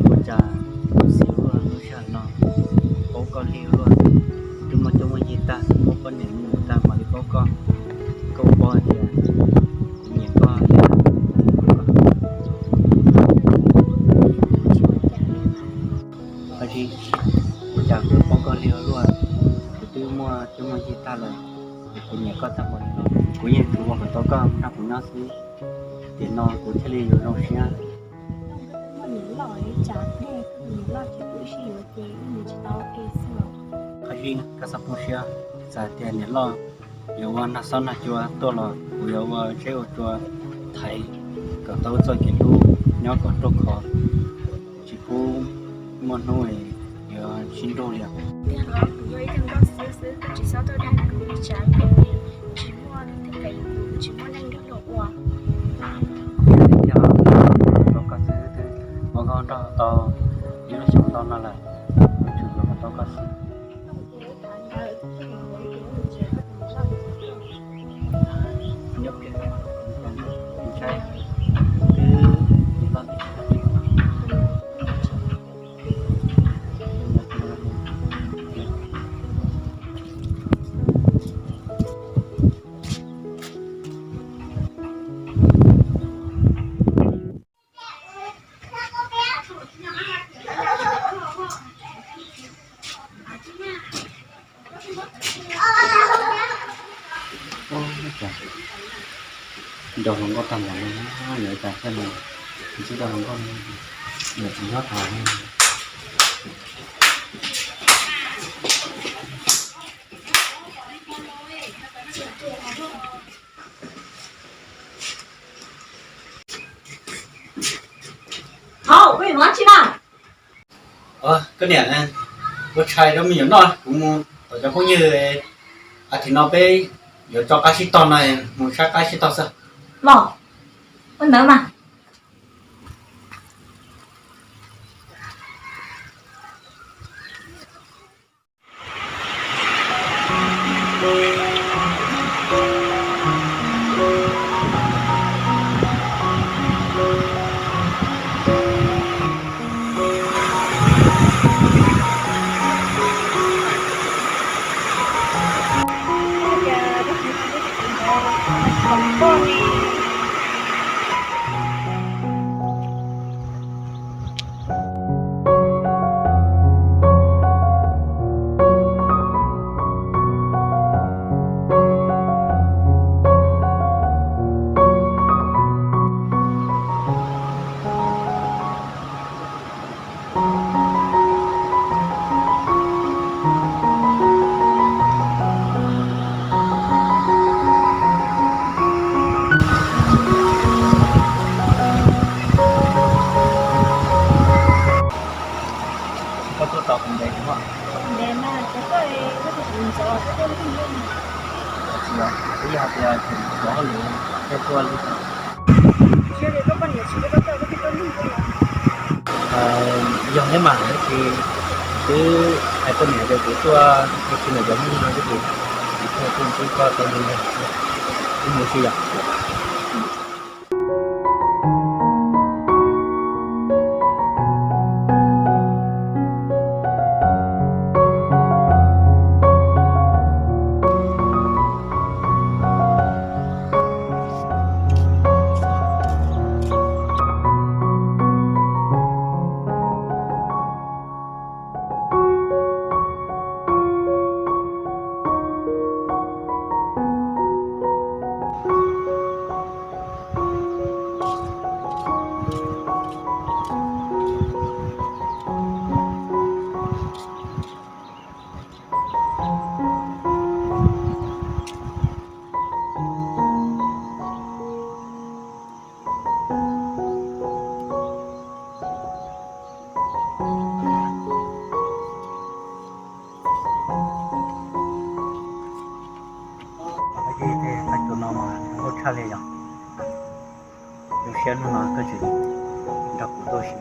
Ua cas kuv xav ua lub sij hawm no paub koj li luaj, twb muaj cuab muaj yig tag, muaj poj niam me nyuam tag mam li paub koj. Koj puas paub hais tias kuv nyiam koj li? Tab sis ua cas kuv paub koj li luaj, kuv twb muaj cuab muaj yig tag lawm, kuv nyiam koj tag npaum li no. Kuv yeej tsuas ua kom tau koj nrog kuv nyob xwb, tiam no kuv thiaj li yuav zoo siab. Qhov tseeb koj txhob poob siab, txawm tias niam loj yuav ua nag xob nag cua tuaj los kuv yuav ua zeb ua tsua thaiv kom tau txoj kev hlub nyob kom ruaj khov, tsis pub muaj hnub yuav sib nrug li os. Tiag los kuv yog ib tug nkauj xwb xwb, koj tsis txhob tuaj dag kuv li tsam kuv tsis muaj leej twg pem kuv, kuv tsis muaj neeg nrog luag ua. Tiag, tau koj xwb twb ua nkauj nraug tau ib lub xyoos ntau no lawm, kuv tsuas yuav kom tau koj xwb. Nrog hluas nkauj tag npaum no, lawv tas thiaj li tsis nrog hluas nkauj, lawv tsis nyob tag. Hauv, koj yuav mus dab tsi na? Koj niam, ua tshais rau me nyuam noj, kuv mus tom cov phooj ywg, a, tim no peb yuav tso qab sib tog no, mus saib qab sib tog xwb. Los, ua ntawd mas. Koj tuaj tau kuv ntev kuv ntev mas, ces koj, koj tus ntxov koj tuaj lwj lwj. Tsis yog, twb yog hais tias kuv ntxov hauj lwm thiaj tuaj lwj. Tsis yog tias koj poj niam tsis pub koj tuaj, koj thiaj tuaj lwj tuaj yog. Yog thiab mas, tab sis twb hais poj niam tias kuv tuaj ua si ntawm cov Hmoob no xwb ces kuv thiaj tuaj ntsib koj tau li no xwb. Wb mus ua si yom. No mas zoo nkauj tshaj li yog. Zoo siab hnub no koj tseem nrog kuv tuaj si.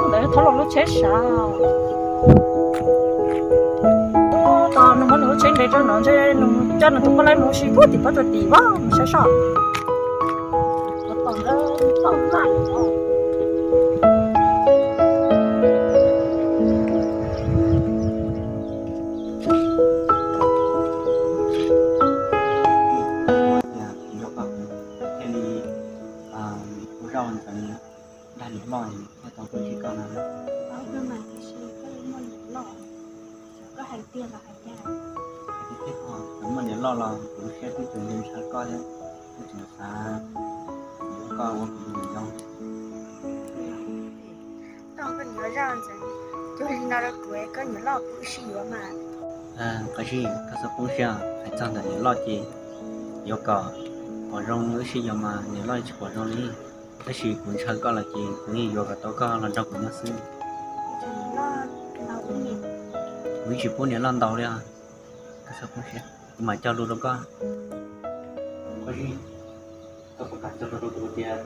Ntawd thov los lub tsheb sav. Tos nws muab nws lub tsheb nres rau no ntshe nws coj nws tus poj laib mus ua si puag tim pob tsuas tim vaj mus saib soj. Thiaj li ua zaj ua ntxeev dag niam loj thiaj tau tuaj ntsib koj no. Koj hais tiag los hais ncaj? Hais tiag tiag, thaum muaj niam loj los kuv lub siab twb tseem ntshaw koj thiab, twb tseem xav yuav koj ua kuv tus niam yau. Koj, koj niam loj zaj ntxeev cuag li no rau kuv, koj niam loj kuv wb sib yuav mas. Qab zib, koj txhob poob siab, hais txog ntawm niam loj ces yuav kom pom zoo wb sib yuav mas niam loj tsis pom zoo li. Tab sis kuv ntshaw koj los ces kuv yeej yuav kom tau koj los nrog kuv nyob xwb. Kuv yeej tsis pub niam loj ntaus li os. Koj txhob poob siab, kuv mam cog lus rau koj. Qab zib, koj puas kam cog lus rau kuv tias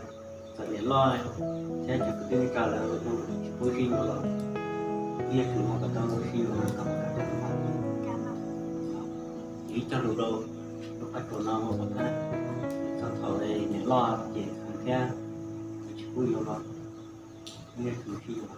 txawm niam loj thiab cov kwv tij neej tsa lawv tsis pub sib yuav los yeej tseem muaj kom tau sib yuav, koj puas kam cog lus? Kuv cog lus rau lub qab tsuas no ua kom thawj, txog thaum niam loj ces kheev thiab tsis pub yuav los yeej tseem sib yuav.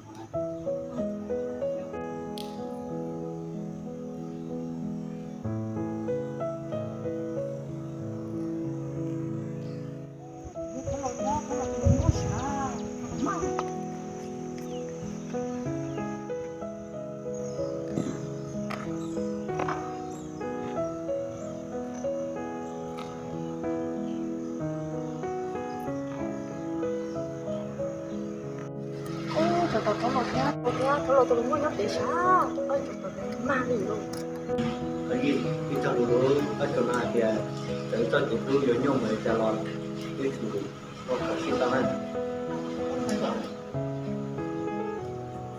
Ub, tsov tom roob los thiab, tsov tom roob los tus lus muaj nyob pem sab, tsov tom mag li lauj. Ib txoj lus, ib txoj no hais tias txawm txoj kev hlub yuav nyuaj npaum li cas los yeej tshwm ua kom sib tau na.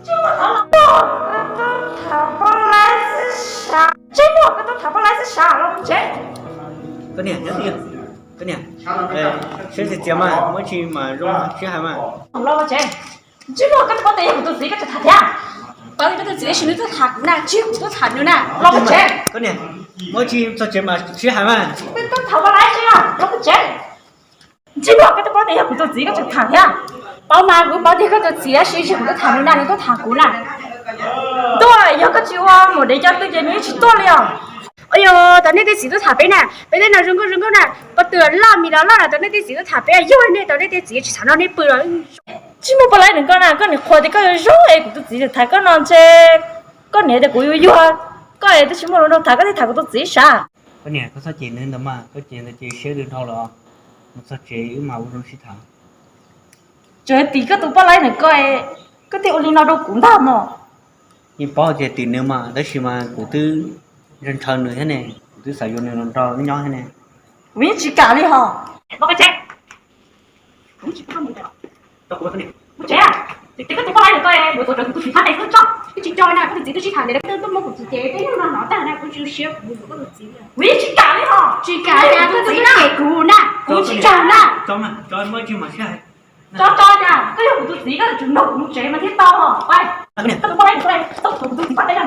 Tsis muaj koj tus poj laib xwb sav, tsis muaj koj tus poj laib xwb sav, los mus tsev. Koj niam, koj niam, sib txias txias mas muaj tsis mas zoo sib hais mas. Los mus tsev. Tsis muaj koj tus poj laib yog kuv tus txiv koj tseem tham thiab. Paub tias koj tus txiv tab sis nws twb tham kuv na, tsis yog kuv twb tham nws na, los mus tsev. Koj niam, muaj tsis txog tsev mas sib hais mas. Koj tus poj laib tsev, los mus tsev. Tsis muaj koj tus poj laib yog kuv tus txiv koj tseem tham thiab. Paub mas kuv paub tias koj tus txiv tab sis tsis yog kuv twb tham nws na, nws twb tham kuv na. Tuaj, yog koj tsis ua mus dev coj twg ces nws yeej tsis tuaj li os. Ua yog tau nej tej txiv twb tham peb na, peb tej no zoo nkauj zoo nkauj na, poj tw loj mis los loj na, tau nej tej txiv twb tham peb, yog nej tau nej tej txiv tsis tham no nej pw los. Tsis muaj poj laib nws koj na, koj niam qhuas tias koj zoo es kuv tus txiv tham koj no ntshe koj niam tias kuv yuav yuag koj es twb tsis muaj lus nrog tham koj thiaj tham kuv tus txiv sav. Koj niam, koj txhob cem nws ntawd mas, koj cem ntawd ces siab dhau lawm. Mus txog tsev wb mam ua zoo sib tham. Tseem tim koj tus poj laib nws koj, koj thiaj ua li no rau kuv ntag mog. Yeej paub tias tim nws mas, tab sis mas kuv twb ntshaw ntshaw nws thiab ne, kuv twb xav yuav nws los nrog wb nyob thiab ne. Kuv yeej tsis kam li hos. Mus tsev, ces koj tus poj laib nws koj, yuav tuav rawv kuv tus txiv thaj es koj tso, koj tsis tso na, koj tus txiv twb sib tham tias koj twb muab kuv txiv ces peb yeej no hnov tag na, kuv tsis siab kuv tus txiv. Kuv yeej tsis kam li hos. Tsis kam, koj tus txiv cem kuv na, kuv tsis kam na. Tso tso na, koj yog kuv tus txiv koj tsum nrog kuv mus tsev mas thiaj tau. Koj tus poj laib nws koj, txhob tuav kuv tus txiv thaj es na.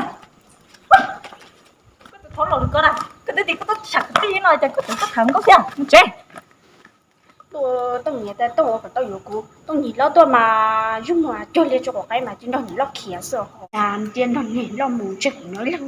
Koj tus thov los koj na, koj twb tias koj tuaj tham kwv tij no ces koj tseem tuaj tham nkauj thiab, mus tsev. Tuaj, Tooj Nyiag, Tooj ua kom tau yuav kuv, Tooj Nyiag hlob tuaj mas zoo mas cuag li tsuas quav qaib mas cia nrog niam loj khiav xwb. Cia nrog niam loj mus ntshe kuv nyob leej.